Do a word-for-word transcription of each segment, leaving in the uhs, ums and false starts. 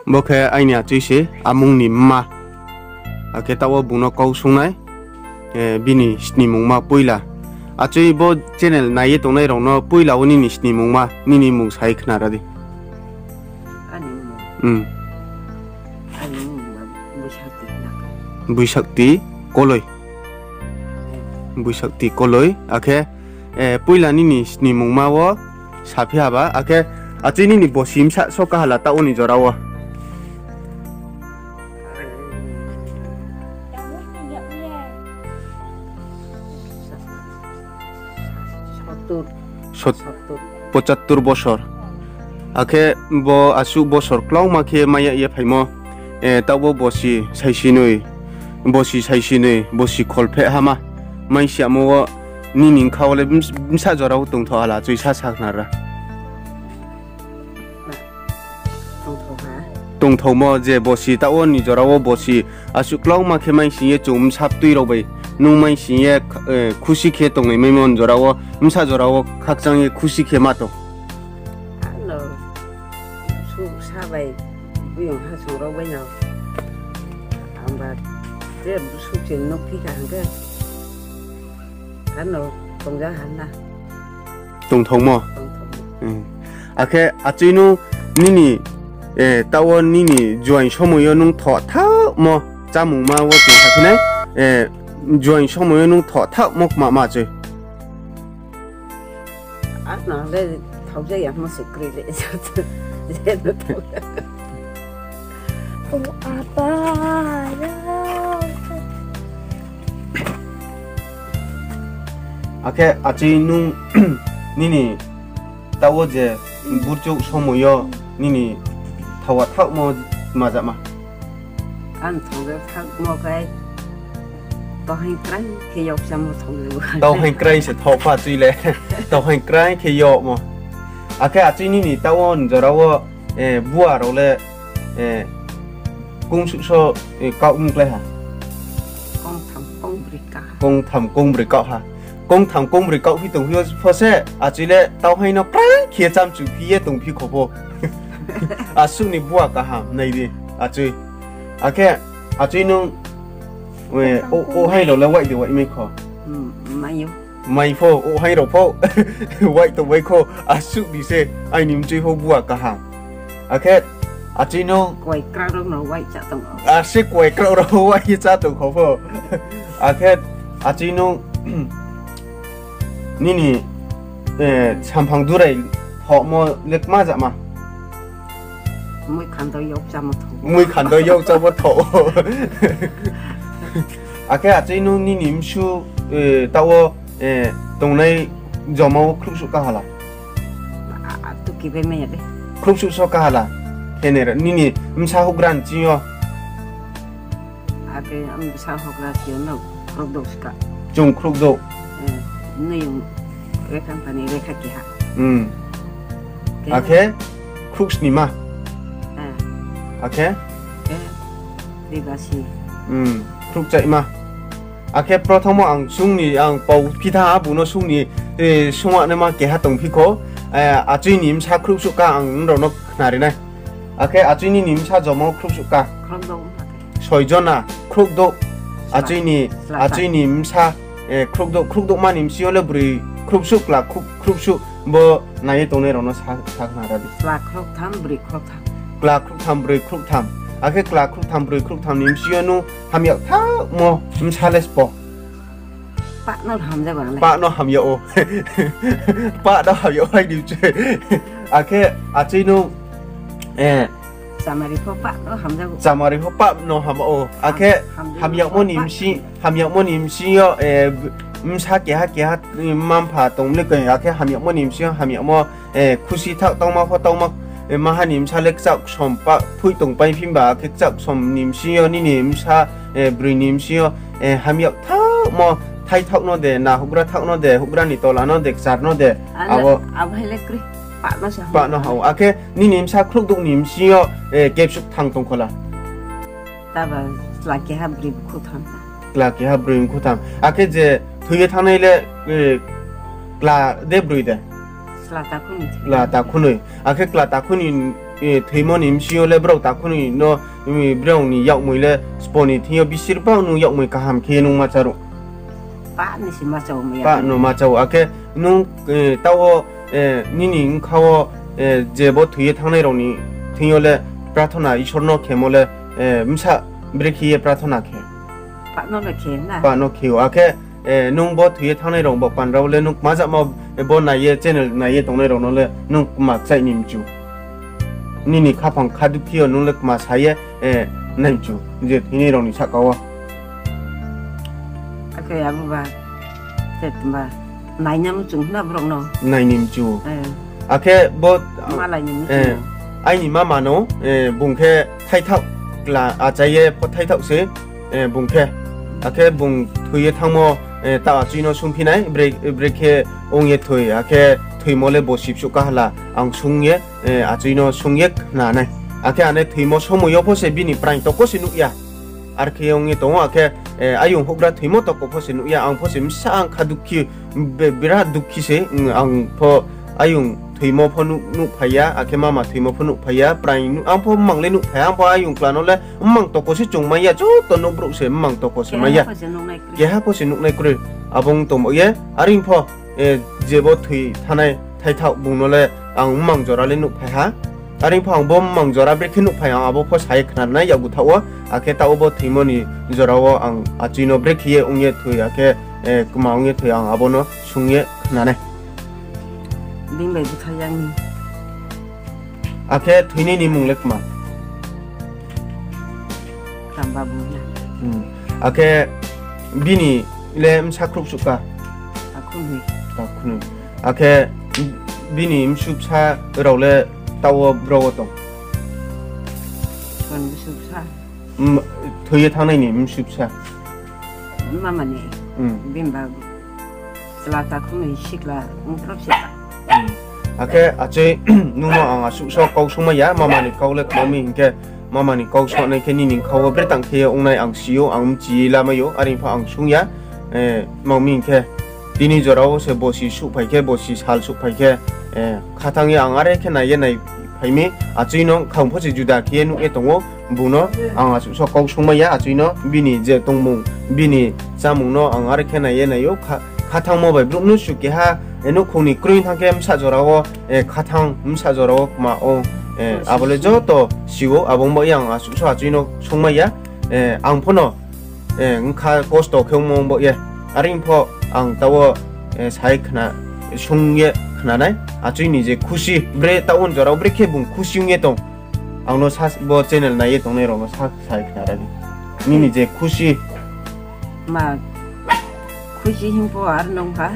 Bo khe aini achoi se, amung ni mma. Akhe taoh wo bung no kau sung nai, eh, bini snimungma poila. Achoi bo channel nai ye tongnai rao no poila wo nini snimungma, nini mmung sa ye khnara di. Ani mmung. Hmm. Ani mmung ba Boisakti na. Boisakti Koloi. Eh. Boisakti Koloi, akhe, eh, poila nini snimungma wo saphi haba, akhe achoi nini bosi bsa so kahala taoh wo ni jora wo. Sottur. Sot-, sottur. Pochattur bosor. Akhe bo asuh bosor klauma khe maya ye phaimo, eh, taoh bo bosi saisinoi, bosi saisinoi, bosi kholpheh hama. Mai siamo wo nini bkha wo le bs-, bsa jora wo tongtho hala, achoi sa sakhnara. Tongthou ha. Tongthoumo je bosi taoh wo ni jora wo bosi asuh klauma khe mai sing ye chung bsa tui rao bai. Nung mai sing ye, eh, khusi khe tongnai maimo ni jora wo, bsa jora wo khakchang ye khusi khe ma tong. Ano, suh sa bai, buyong ha song rao bai no. Ang ba, je suh se nuk phi kha hing khe. Ano tongja ha na. Tongthoumo. Tongthoumo. Hmm. Akhe achoi nung nini, eh, taoh wo nini juaing somoi yo nung thoh thaohmo chámungma wo chung sa phi nai, eh, juaing somoi yo nung thoh thaohmo kma ma achoi. Ano le thaoja ya mo se kroi le. Je no thaoja. O apa ya. Akhe achoi nung nini taoh wo je burchouh somoi yo nini thaoh thaohmo maja ma? Ang thaoh thaohmo khe tauhaing krai khe yag chámo thaoh. Tauhaing krai se thaoh pha achoi le. Tauhaing krai khe yagmo. Akhe achoi nini taoh wo ni jora wo, eh, bua rao le, eh, kungsuh so, eh, kaoh mklái ha? Kongtham kongbroi kaoh ha. Kongtham kongbroi kaoh phi tong phi yo pho se, achoi le tauhaing no krai khe chámchu phi ye tong phi kho pho. Asuh ni bua kaham nai di, achoi. Akhe achoi nung, eh, o, o haing rao le waih de waih mai kho? Hmm, mai ou. Mai pho, o haing rao pho waih tong mai kho, asuh di se, aini mchoi pho bua kaham. Akhe achoi no kuai krao rao no waih chá tong ou. Ase kuai krao rao waih ye chá tong kho pho. Akhe achoi no nini, eh, samphang durai thohmo le kma jama? Mui khando yag chámo thoh. Mui khando yag chámo thoh. Akhe achoi no nini bsu, eh, taoh wo, eh, tongnai joma wo khruhsuh kahala? A, a, tuki bai mai ya de. Khruhsuh so kahala? Khe nai ra, nini bsa houhgra ni ching yo. Akhe ang bsa houhgra si yo no khrouhdouh ska. Chung khrouhdouh. Eh, noi yung rekha thani rekha keha. Hmm. Akhe khrouhsnima. Eh. Akhe? Khe dibasi. Hmm. Khrouhchaihma. Akhe prothomo ang sung ni, ang pau phitha abo no sung ni, eh, sunganaima keha tong phi kho, eh, achoi ni bsa khrouhsuh ka ang nrao no khnari nai. Akhe achoi nini bsa joma wo khrouhsuh ka? Soi jona, khrouhdouh. Achoi ni, achoi ni bsa, eh, khrouhdouh, khrouhdouhma ni bsing yo le broi khrouhsuh, kla khrouh-, khrouhsuh, bo nai ye tongnai rao no sa, sa khnari di. Kla khrouhtham, broi khrouhtham. Kla khrouhtham, broi khrouhtham. Akhe kla khrouhtham, broi khrouhtham ni bsing yo nung hamyag thaohmo bsa le sbo? Pah no hamyag ou. Pah no hamyag ou. Pah no hamyag ou hai di bchoi. Akhe achoi nung, eh, chamari pho pah no hamyag ou. Akhe hamyagmo ni bsing yo, eh, bsa keha keha, eh, mma-mpha tong mle koi, akhe hamyagmo ni bsing yo hamyagmo, eh, khusi thaoh tangma pho tangma, eh, maha ni bsa le kchaoh ksom pa, phoih tongpai phi ba, akhe kchaoh ksom ni bsing yo nini bsa, eh, broi ni bsing yo, eh, hamyag thaohmo, thai thaoh no de, na houhgra thaoh no de, houhgra ni tola no de, kchar no de, abo, abo hai le kroi, pah no ha ou. Akhe nini bsa khrouhdouh ni bsing yo, eh, kebsuh thang tong khola? Taba kla keha broi mkhu tham. Kla keha broi mkhu tham. Akhe je thoi ye thanngnai le, eh, kla de broi de? Kla takhunoi. Akhe kla takhunoi eh, thoimo ni bsing yo le brao takhu ni no, eh, brao ni yakmoi le sbo ni thing yo bisir bang nung yakmoi kaham khe nung ma chá ruh. Pa no ma chá ou, akhe nung, eh, taoh wo, eh, nini bkha wo, eh, je bo thoi ye thanngnai rao ni thing yo le prathona Isor no khemo le, eh, bsa brekhe ye prathona khe? Pa no khe ou, akhe, eh, nung bo thoi ye thanngnai rao bo panrao le nung kma jama, eh, bo nai ye channel nai ye tongnai rao no le nung kma kchaih ni mchu. Nini khaphang khadukhi yo nung le kma sa ye, eh, nai mchu, je thoinai rao ni sahka wo. Akhe abo ba, te tma, nai ni mchu na brao no. Nai ni mchu. Eh. Akhe bo, eh, aini mama no, eh, bung khe thaithaoh kla achai ye pho thaithaoh se, eh, bung khe. Akhe bung thoi ye thanngmo, eh, ta achui no sungphi nai, bre-, brekhe ong ye thoi, akhe thoimo le bosi bsuh kaha la ang sung ye, eh, achui no sung ye khna nai. Akhe ane thoimo somoi yo pho se bini praing toko se nuh ya. Arkhe ong ye tong ou, akhe, eh, ayong houhgra thoimo toko pho se nuh ya, ang pho se bsa ang kha dukhi, be-, birat dukhi se, ang pho ayong thoimo pho nuh, nuhphai ya, akhe mama thoimo pho nuhphai ya, praing nuh, ang pho mmang le nuhphai ya, ang pho ayong kla no le mmang toko se chungmai ya, joto nouh brouh se mmang toko se mai ya. Keha pho se nuhnai kroi. Abo ong tongmo ye, are pho, eh, je bo thoi thanngnai thaithaoh bung no le ang mmang jora le nuhphai ha. Are pho ang bo mmang jora brekhe nuhphai ang abo pho sa ye khna nai yakgu thaoh wo, akhe taoh wo bo thoimo ni jora wo ang achui no brekhe ye ong ye thoi, akhe, eh, kma ong ye thoi ang abo no sung ye khna nai. Bini bai bthai yang ni. Akhe thoinai ni mmung le kma? Ramba Bung ya. Akhe bini le bsa khrouh suh ka? Takhu noi. Akhe bini bsu bsa rao le taoh wo bro wo tong? Thoi ye thanngnai ni bsu bsa. Mama ni. Bini ba chla takhu noi sikla ongkhrop se. Akhe achui nung no ang asuh so kau sungmai ya, mama ni kau le kma mi hing khe, mama ni kau sonai khe nini bkha wo bre tang khe ye ongnai ang si ou, ang mchi ye lamai ou, are pho ang sung ya, eh, ma mi hing khe, tini jora wo se bosi suhphai khe, bosi sal suhphai khe, eh, khathang ye ang are khe nai ye naiphai mi, achui no khang pho se juda khe ye nuh ye tong ou, bung no ang asuh so kau sungmai ya, achui no bini je tongmung, bini chámung no ang are khe nai ye nai ou, kha-, khathangmo bai brouh mnusu keha, eh, nouhkhong ni kroi thanng khe bsa jora wo, eh, khathang bsa jora wo kma ong, eh, abo le joto si ou, abo ong baoh ye ang asuh so achui no sungmai ya, eh, ang pho no, eh, bkha kosto khe ongmo ong baoh ye. Are pho ang taoh wo, eh, sa ye khna, sung ye khna nai. Achui ni je khusi, bre taoh wo jora wo brekhe bung khusi ong ye tong. Ang no sa, bo channel nai ye tongnai rao no sa, sa ye khna ra di. Nini je khusi. Ma, khusi hing pho ar nung ha.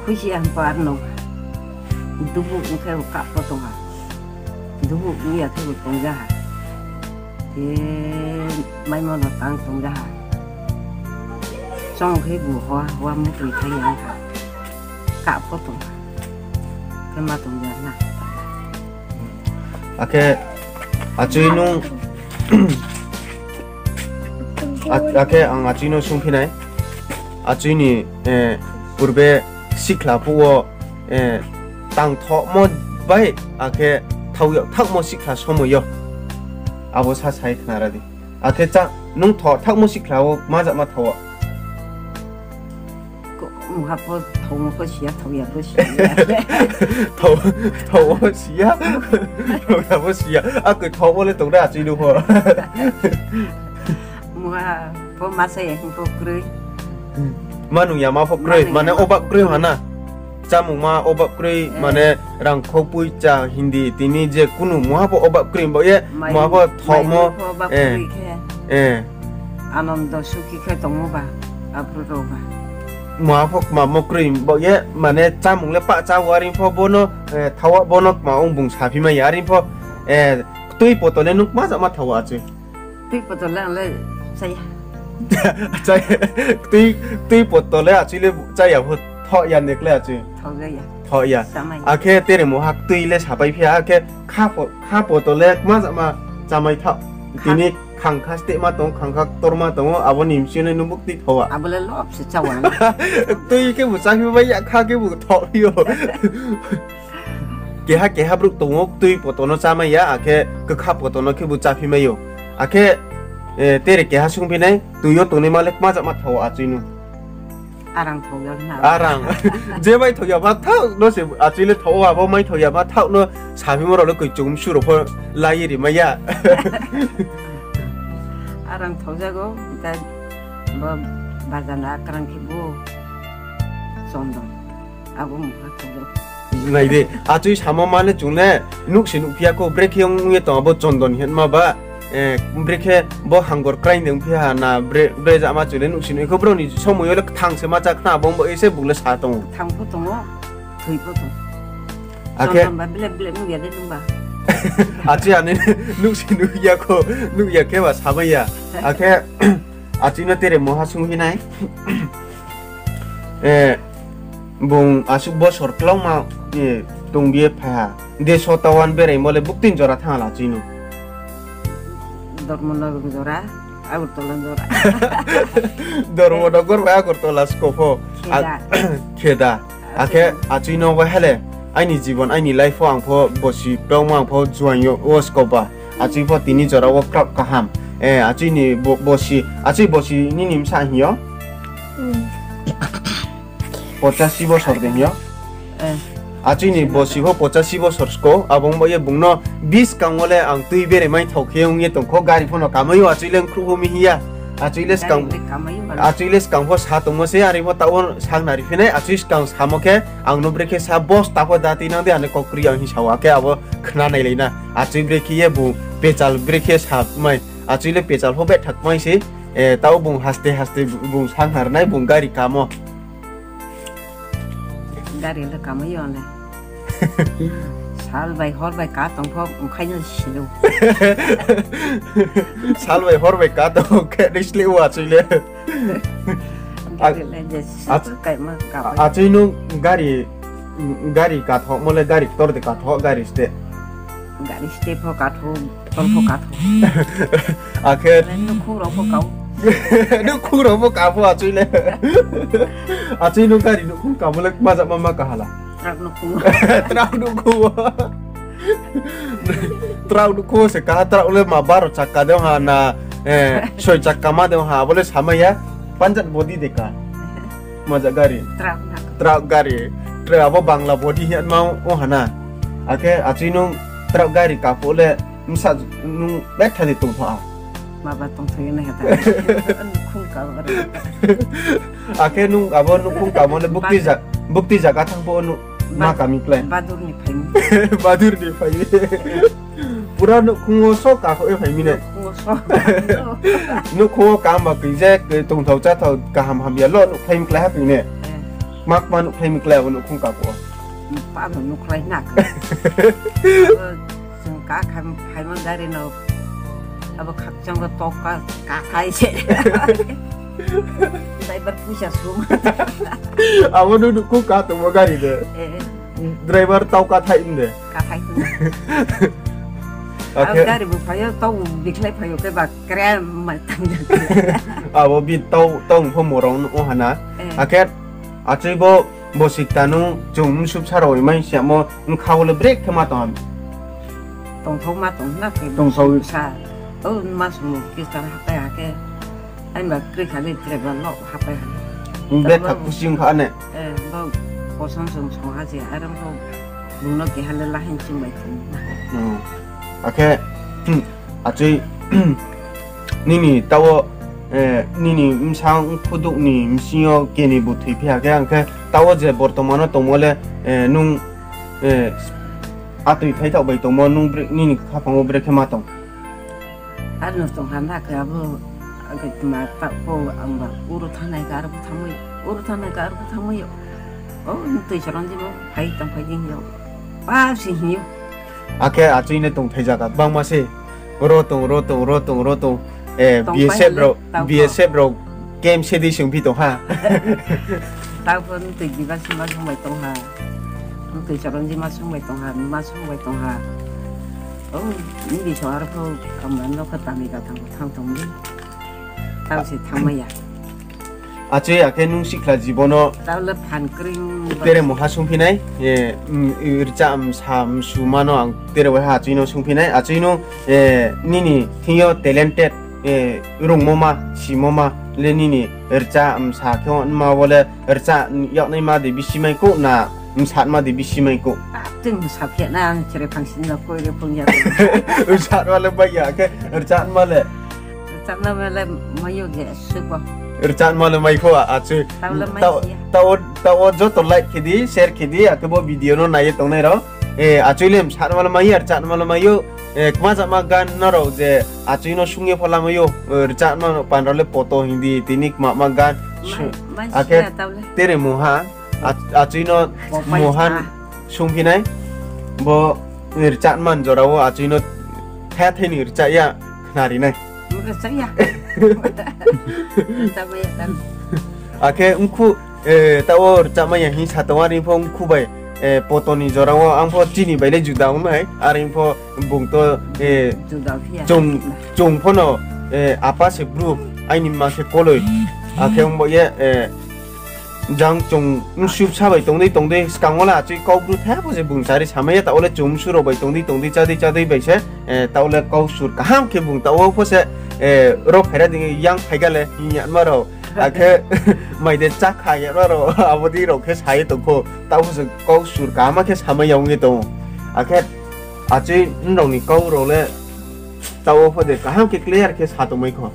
Khusi hing pho ar nung ha. Dugu ong khe bo kap pho tong ha. Dugu ong ya khe bo tong ja ha. Khe maimo no tang tong ja ha. Chong khe bu hoa hoa mukri thai ya ha. Kap pho tong ha. Khe ma tong ja na. Akhe achui nung, a-, akhe ang achui no sungphi nai. Achui ni, eh, purbe sikhla phuh wo, eh, tang thohmo bai, akhe thao yag thaohmo sikhla somoi yo. Abo sa sa ye khna ra di. Akhe nung thoh thaohmo sikhla wo ma jama thao wo? Mungha pho thaomo pho si ya, thao ya pho si ya. Thao, thao wo si ya, thao ya pho si ya. Akhe thohmo le tong ra achui no pho. Mungha pho ma sa ya hing pho kroi. Ma nung ya ma pho kroi, mane obab kroi ha na. Chámungma obab kroi, mane rang khou poicha hindi tini je kunu mungha pho obab kroi baoh ye, mungha pho thohmo, anondo sukhi khe tongmo ba, aphuru rao ba. Mungha pho kmamo kroi baoh ye, mane chámung le pah chá wo, are pho bono, eh, thao wo bono kma ong bung saphi mai ya, are pho, eh, ktui poto le nung kma jama thao wo achui? Ktui poto le ang le chá ya. Ktui, ktui poto le achui le chá ya pho, thoh ya nek le achui. Thoh ya. Akhe tere mungha ktui le sapai phi ya, akhe kha po-, kha poto le kma jama chámai thaoh. Tini khangkha steh ma tong, khangkha ktor ma tong ou, abo ni bsing le nung bo ktui thoh wa? Abo le lob se chá wa. Ktui khe bu cháphi bai ya, kha khe bu thohphi ou. Keha keha brouh tong ou, tui poto no chámai ya, akhe kwkha poto no khebu cháphi mai ou. Akhe, eh, tere keha sungphi nai, tui yo tongnaima le kma jama thao achoi no. Arang thao ya na. Arang. Je mai thao ya ma thao no se achoi le thao ou, abo mai thao ya ma thao no saphimo rao le koi chung msu rao pho lai ye ri mai ya. Arang thao jago, ta bo bazar na akrang khe bo chondon. Abo mungha thao jago. Nai di, achoi samo mane chung le nuhsi nuhphi ya kho, brekhe ong ye tong abo chondon hingma ba, eh, brekhe bo hangor kraing de ongphi ha na, bre, bre jama chung le nuhsi nuh kho, brao ni somoi yo le kthang se ma chá khna, abo ongbo ese bung le sa tong ou. Kthang pho tong ou, thoi pho tong. Akhe chondon ba ble ble nuh ya de nung ba. Achoi ani nuhsi nuh ya kho, nuh ya khe ba samai ya. Akhe achoi no tere mungha sungphi nai. Eh, bung asuh bosor klauma, eh, tong bi ye phai ha. Deso tawan beraimo le buktui jora thanng ha la choi no. Dharmanagar jora, Agartala jora. Dharmanagar bai Agartala sko pho. Kheda. Kheda. Akhe achoi no bai ha le, aini jibon, aini life wo ang pho bosi klauma ang pho juaing yo wo sko ba. Achoi pho tini jora wo kraoh kaham. Eh, achoi ni bo-, bosi, achoi bosi nini bsa hing yo? Pochasi bosor de hing yo? Eh. Achoi ni bosi pho pochasi bosor sko, abo ongba ye bung no buskang wo le ang tui bere mai thao khe ong ye tong kho, gari pho no kamai ou, achoi le khruh pho mi hing ya. Achoi le skang, achoi le skang pho sa tongmo se, are pho taoh wo sang nari phi nai, achoi skang samo khe, ang no brekhe sa bosta pho da tui nang de, ane kau kri ang hing sa ou, akhe abo khna nailai na. Achoi brekhe ye bung pechal brekhe sa mai, achoi le pechal pho bethak mai se, eh, taoh bung haste haste bung sang nari nai, bung gari kamo. Gari le kamai yo le. Sal bai hor bai ka tong pho, mkhai no silo. Sal bai hor bai ka tong khe, nai sle wa achoi le. Gari le je kaima ka bai. Achoi nung gari, gari kathomo le gari ktor de katho, gari ste. Gari ste pho katho, ktor pho katho. Akhe nukhung rao pho ka ou. Nukhung rao pho ka pho achoi le. Achoi nung gari nukhung kamo le kma jama ma kaha la. Truck nukhung. Truck nukhung. Truck nukhung se kaha, truck le ma baro chakka de ha na, eh, soi chakka ma de ha, abo le samai ya, panjat body de ka. Maja gari. Truck gari. Truck abo Bangla body hingma o ha na. Akhe achoi nung truck gari ka pho le bsa nung betha de tongtho a. Ma ba tongtho ye nai ha ta. Nukhung ka ba. Akhe nung abo nukhung kamo le bukti ja-, bukti jaga thanng pho nu ma kami klái. Badur ni phai mi. Badur ni phai mi. Pura nukhung wo so ka kho ye phai mi ne. Nukhung wo so. Nukhung wo kama kri je, tongthao cháthao kaham hamya lo nuhkhlai mi klái ha kri ne. Eh. Kma kma nuhkhlai mi klái abo nukhung ka pho. Pa no nuhkhlai na kri. Chung ka kha phaimo gari no, abo khakchang wo tauka kathai se. Driver puisa sum. Abo no nuhkhung ka tongmo gari de. Eh. Driver tauka thai de. Kathai hing. Akhe abo gari bu phai yo, tau bikhlai phai yo khe ba krem ma tang ya. Abo bi tau, tau pho morong no ha na. Eh. Akhe achoi bo bosi kta nung chung msubsa rao mai siamo, bkha wo le brek khe ma tong ha. Tongthao ma tong na khe tongthao sa. O ma sung khe star hapai ha khe. Ai ba kri kha le driver lo hapai ha. Betha kusi ong kha ne. Eh, bo koson song song ha se, are bo bung no keha le lahin ching bai thung. Hmm. Akhe, hmm, achoi, nini taoh wo, eh, nini bsa khudouh ni bsing yo keni bu thoiphi ha khe, ang khe taoh wo je bortoman wo tongmo le, eh, nung, eh, atoi thaithaoh bai tongmo, nung bre-, nini khaphang wo brekhe ma tong? Ar no tong ha na khe abo, ake tma ta pho ang ba uro thanai ka aro pho thanngmai, uro thanai ka aro pho thanngmai yo. O, tui soron di mo, phai tong phai di hing yo. Pa si hing yo. Akhe achoi ne tongthai zaga bangma se. Ro tong, ro tong, ro tong, ro tong. Eh, tong B S F pai rao, le, tau B S F rao, K M C D sungphi tong ha. Tau pho tui diba sima sung bai tong ha. Tui soron di ma sung bai tong ha, ma sung bai tong ha. O, ni bising aro pho kamra no kha tangni ka thang, thang tong di. Tau se thanngmai ya. Achoi, akhe nung sikhla jibo no tere mungha sungphi nai, rcha msa msuma no ang tere waiha achoi no sungphi nai, achoi nung, nini thing yo talented, rungmo ma, simo ma, le nini rcha msa khe ongma wo le rcha yagnaima de bisi mai kouh na, msatma de bisi mai kouh. Msatma le mai ya khe, rchama le rchama le mai pho achoi. Taoh wo joto like khe di, share khe di, akhe bo video no nai ye tongnai rao. Achoi le msatma le mai ya, rchama le mai ou. Kma jama gan no rao je achoi no sung ye pho lamai ou, rchama no pan rao le poto hing di, tini kmama gan. Akhe tere mungha, achoi no mungha sungphi nai, bo rchama jora wo achoi no thai thai ni rcha ya khnari nai. Akhe mkhu, taoh wo rchama ya hing sa tong, are pho mkhu bai, poto ni jora wo ang pho chini bai le juda ong nai, are pho bung to, chung pho no, apa se bru, aini mma khe koloi, akhe ongbo ye, jang chung msu bsa bai tong dei tong dei, skang wo le achoi kau bru thai pho se bung chari samai ya, taoh wo le chung msu rao bai tong dei tong dei, chá dei chá dei bai se, taoh wo le kau sur kaham khe bung taoh wo pho se, ro phaira di yang phaiga le hing yama rao. Akhe mai de chá kha yama rao, abo dei rao khe sa ye tong pho, taoh wo se kau sur kaham khe samai ya ong ye tong ou. Akhe achoi nrao ni kau rao le taoh wo pho de kaham khe clear khe sa tongmai kho.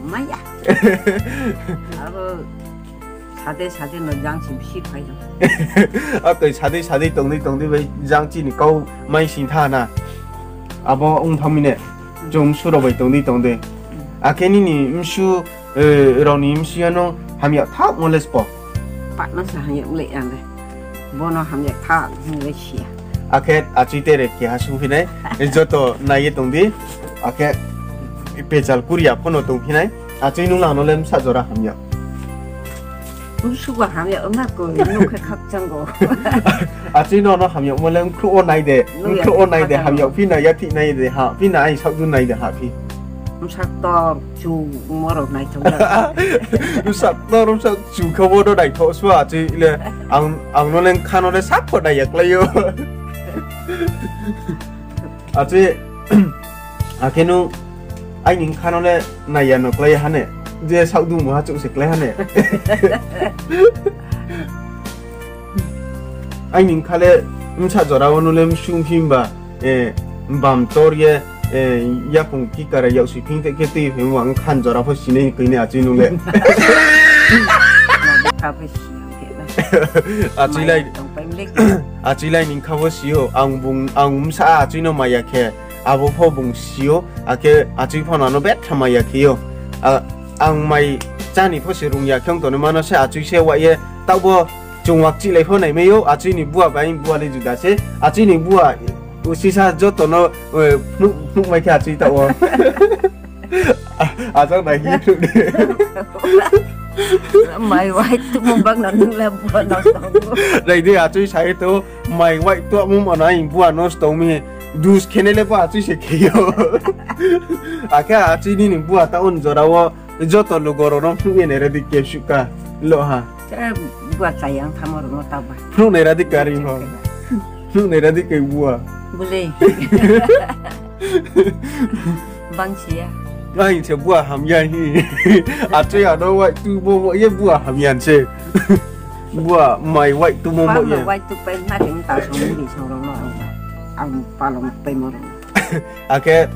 Akoi sa dei sa dei tong dei tong dei bai jang chini kau mai sing tha na. Abo ong thanng mi ne, chung msu rao bai tong dei tong dei. Akhe nini msu, rao ni msu ya no hamya thaohmo le sbo? Pah no se hamya le ya le. Bo no hamya thaoh hing le si ya. Akhe achoi tere keha sungphi nai, joto nai ye tong di. Akhe pechal kuria pho no tongphi nai. Achoi nung nang no le bsa jora hamya? Msu ba hamya na koi, nung khe khakchang ou. Achoi no no hamyamo le mkhrouh wo nai de, mkhrouh wo nai de, hamya phi na, yathih nai de, ha phi na, aini saohdu nai de, ha phi. Bsa ktor chu mo rao nai thou. Bsa ktor, bsa chu khe bo no naithoh sua achoi le, ang no le bkha no le sapho nai ya klái ou. Achoi, akhe nung aini bkha no le nai ya no klái ha ne, je saohdu mungha chouh se klái ha ne. Aini bkha le bsa jora wo no le msu phi himba, bam tor ye, yaphung kikara yaksi phing te khe tui phaimo ang bkha jora pho sinai koi ni achoi nung le. Achoi le aini bkha pho si ou, ang bsa achoi no maya khe, abo pho bung si ou, akhe achoi pho no ano betha maya khe ou. Ang mai chá ni pho se rung ya khe ong tongnaima no se achoi se wai ye, taoh bo chung wakchihlai pho naimai ou, achoi ni bua bai aini bua le juda se, achoi ni bua usisa joto no phnuh mai khe achoi taoh wo. Achang nai hing phnuh di. Mai wai tumo bak no nung le bua no tong. Nai di achoi sa ye tong, mai wai tumo ma no aini bua no tong mi, dus khe nai le bo achoi se khe ou. Akhe achoi nini bua taoh wo jora wo joto lugo rao no phnuh ye nai ra di kepsuh ka lo ha. Bua chayang thamo rao no ta ba. Phnuh nai ra di kari pho. Phnuh nai ra di kai bua. Bule. Bang si ya. Aini se bua hamya hi. Achoi ano wai tumo mo ye bua hamya se. Bua mai wai tumo mo ye. Wai tu pai na khe ta song ni song rao no. Ang palong paimo rao. Akhe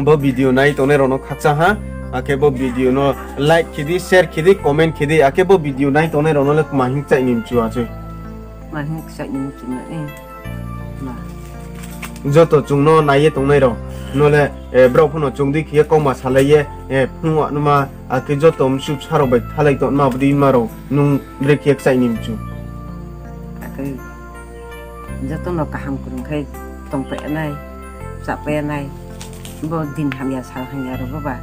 bo video nai tongnai rao no khakchang ha. Akhe bo video no like khe di, share khe di, comment khe di. Akhe bo video nai tongnai rao no le kma hing kchaih ni mchu achoi? Joto chung no nai ye tongnai rao no le, brao pho no chung di khe ye kauma salai ye, phnuh wa nma, akhe joto msu bsa rao bai kthalai tongma abo dei ma rao nung brekhe kchaih ni mchu? Joto no kaham krung khe tongpai nai, chápai nai. Bo din hamya sal hamya rao bo ba.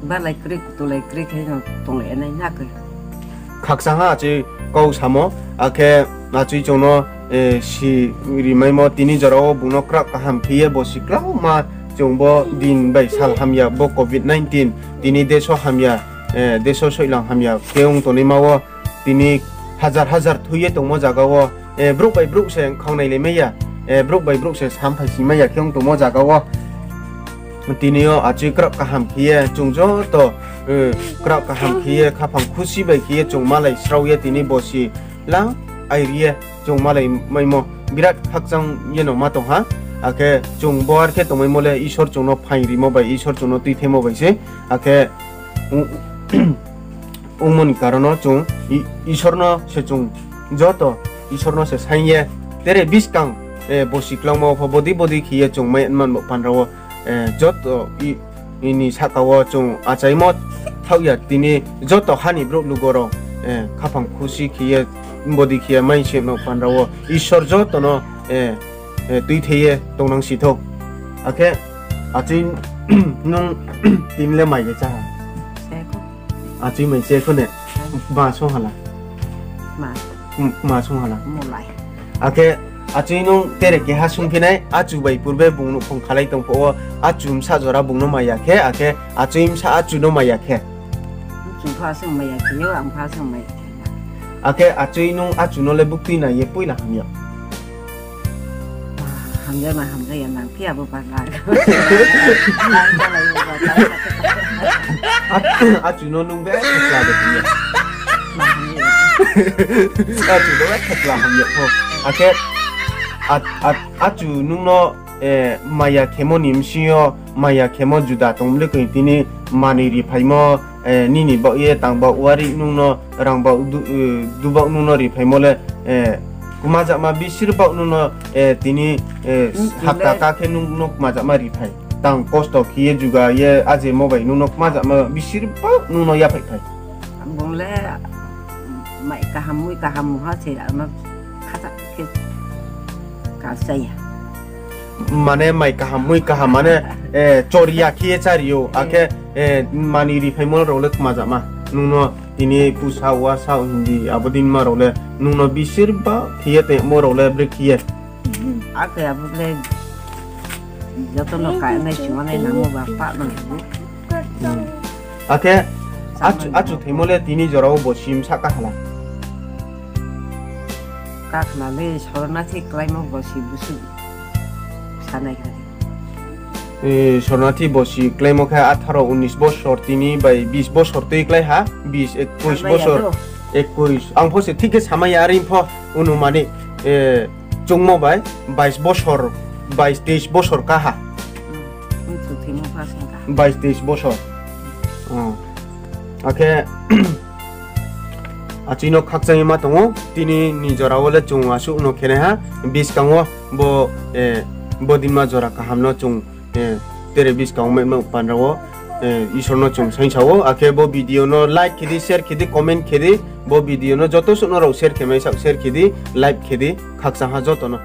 Balai kroi, kutulai kroi khe no tonglai nai na khe. Khakchang ha achoi kau samo, akhe achoi chung no, si rimaimo tini jora wo bung no kraoh kaham khe ye bo si klauma chung bo din bai sal hamya bo covid nineteen tini desh wo hamya deso soilang hamya khe ong tongnaima wo, tini hazar hazar thoi ye tongmo zaga wo, brouh bai brouh se khaunailaimai ya, brouh bai brouh se samphai simai ya khe ong tongmo zaga wo, tini yo achoi kraoh kaham khe ye chung joto, kraoh kaham khe ye khaphang khusi bai khe ye chung malai srao ye tini bosi lang airi ye chung malai maimo birat khakchang ye no ma tong ha. Akhe chung bo ar khe tongmaimo le Isor chung no phaing rimo bai, Isor chung no tuitheimo bai se. Akhe ongmo ni karon no chung Isor no se chung joto Isor no se saing ye, tere buskang bosi klangma wo pho bodei bodei khe ye chung mai man bo panra wo, joto ni sahka wo chung achaimo thaoh ya tini joto ha ni brouh lugo rao, khaphang khusi khe ye, bodei khe ye mai se no panra wo Isor joto no tuithe ye tongnang si thou. Akhe achoi nung tini le mai le chá ha? Achoi mai che kho ne? Ma song hala? Ma song hala? Akhe achoi nung tere keha sungphi nai, achu bai purbe bung nouhkhong khalai tong phuh wo, achu bsa jora bung no mai ya khe, akhe achoi bsa achu no mai ya khe, akhe achoi nung achu no le buktui nai ye poila ham yag? Hamya ma hamya ya nang phi abo ba la. Achu no nung be thekla de ham yag? Achu no be thekla ham yag pho. Akhe achu nung no maya khemo ni bsing yo, maya khemo juda tong le koi, tini manoi riphaimo, nini baoh ye tang baoh wari nung no rang baoh, du baoh nung no riphaimo le, kmajama bisir baoh nung no, tini hapta ka khe nung no kmajama riphai. Tang kosto khe ye juga ye ajemo bai nung no kmajama bisir baoh nung no yaphaih phai. Bung le mai kaham mui kaham mungha se ano khata khe kasa ya. Mane mai kaham mui kaham mane, chori ya khe ye chári ou, akhe manoi riphaimo rao le kmajama. Nung no tini pusa wasa hindi abo dei ma rao le nung no bisir baoh khe ye tongmo rao le brekhe ye. Akhe abo le joto no kainai singma nai nangmo ba pah no. Akhe achu theimo le tini jora wo bosi bsa kakhna? Kakhna le sornathi kláimo bosi busu sanai kha. Sornathi bosi kláimo khe atharo unis bosor, tini bai bis bosor tui klái ha, bis ekuis bosor, ekuis. Ang pho se thik khe samai ya, are pho unumani chungmo bai bais bosor, bais teis bosor ka ha. Bais teis bosor. Akhe achoi no khakchang ye ma tong ou, tini ni jora wo le chung asuh no khenai ha, buskang wo bo, bo dima jora kaham no chung, tere buskang wo mai ma panra wo, Isor no chung saingsa ou, akhe bo video no like khe di, share khe di, comment khe di, bo video no joto suh no rao share khe mai sa share khe di, like khe di, khakchang ha joto no.